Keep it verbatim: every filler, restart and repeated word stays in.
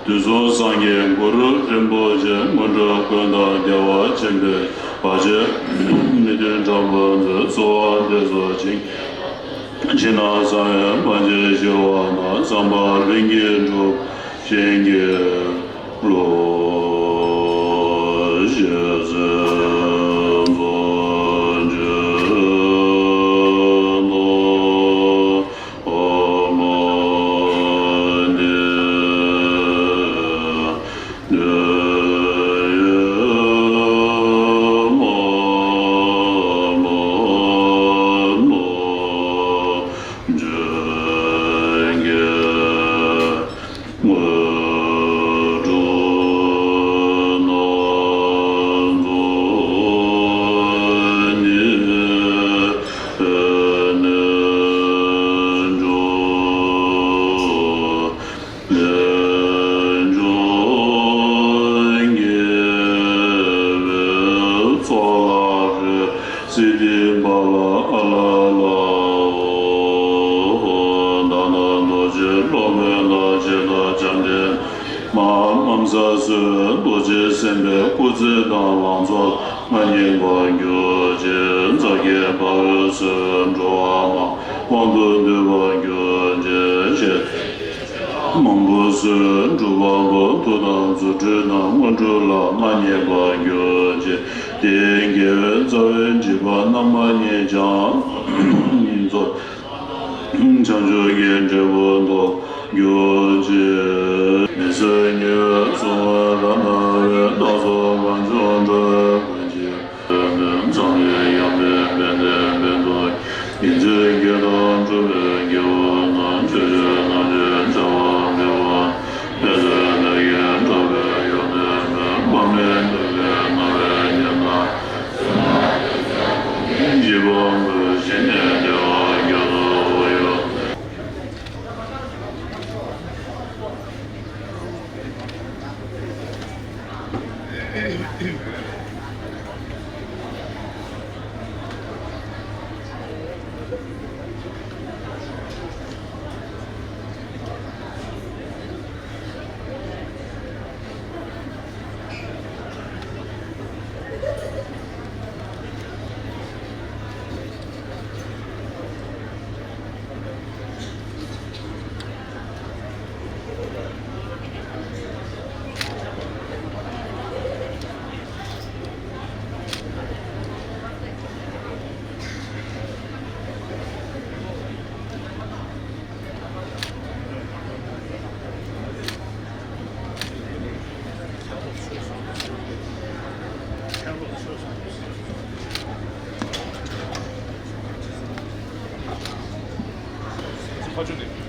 དུས་གསུམ་སངས་རྒྱས་གུ་རུ་རིན་པོ་ཆེ། སྔོན་འགྲོ་ཀུན་བདག་རྒྱལ་བ་ཆེན་པོའི་བར་ཆད་མི་མཐུན་དགྲ་བོ་ཚོལ་བ་འདི་ཚོགས་ཞིང་། ཕྱི་ནང་གསང་བའི་མ་ཆེན་ཞི་བ་དང་། བསམ་པ་ལྷུན་གྱིས་འགྲུབ་ཞིང་གི་ལོ། ཞེས་མཚན་རྫོགས་མཆོད་ནོ། ཨོ་མ་ཎི་ནི་ཡེ་མ་མ་མ་ཅན་གྱི་དངོས་གྲུབ་སྣ་ཚོགས་ཉིད་ནས་འབྱུང་། ལས་བྱུང་དགེ་བའི་ཚོགས་ལ་རེ། སིདྡྷི་ཕ་ལ་ཨ་ལ་ལ་ཨོ། བདག་དང་རྡོ་རྗེ་སློབ་དཔོན་དང་། རྗེ་དང་བཅོམ་ལྡན་མ་མཉམ་ཟས་གསོལ། རྡོ་རྗེ་སེམས་དཔའི་སྐུ་ཚེ་དང་། ལང་ཚོ་ལ་སྙེག་པར་གྱུར་ཅིག །ཛ་གི་བྷ་ཝས་གསོལ། འགྲོ་བ་མང་དབང་དུ་འདུས་པར་གྱུར་ཅིག །ཞེས་མང་པོ་གསོལ། སྒྲུབ་པ་པོ་མཐུ་དང་རྫུ་འཕྲུལ་དང་། དངོས་གྲུབ་ལ་མངའ་བརྙེས་པར་གྱུར་ཅིག །དེའི་དགེ་བའི་རྩ་བའི་སྒྲིབ་པ་རྣམ་པ་གཉིས་ཀྱང་རྫོགས། བྱང་ཆུབ་ཀྱི་འབྲས་བུ་ཐོབ་གྱུར་ཅིག །མི་བསད་ཉེས་པའི་སྲུང་བ་རཏྣ་བས། བདག་སོགས་གང་བྱུང་འགྲོ་བའི་ཀུན་གྱི། ཚངས་པའི་ཡང་སྟེང་དཔལ་ལྡན་ཕན་འདོགས། ཡིད་བྱེད་བརྒྱད་དང་འགྲོ་བའི་དགེ་བ་རྣམས། ཆོས་སྤྱོད་རྣམས་ཀྱི་བྱ་བ་སྤེལ་བ། མི་བསད་ལས་ཀྱི་གྲོགས་པོའི་ཡོན་ཏན་ཕོན། དཔག་མེད་འདོད་པའི་སྣང་བས་ཉོན་དང་། བྱིས་པ་ངུས་ཤིང་ནི་བདེ་བ་རྒྱ་མཚོར་གཡོ། ཕ་ཆུ་ནས།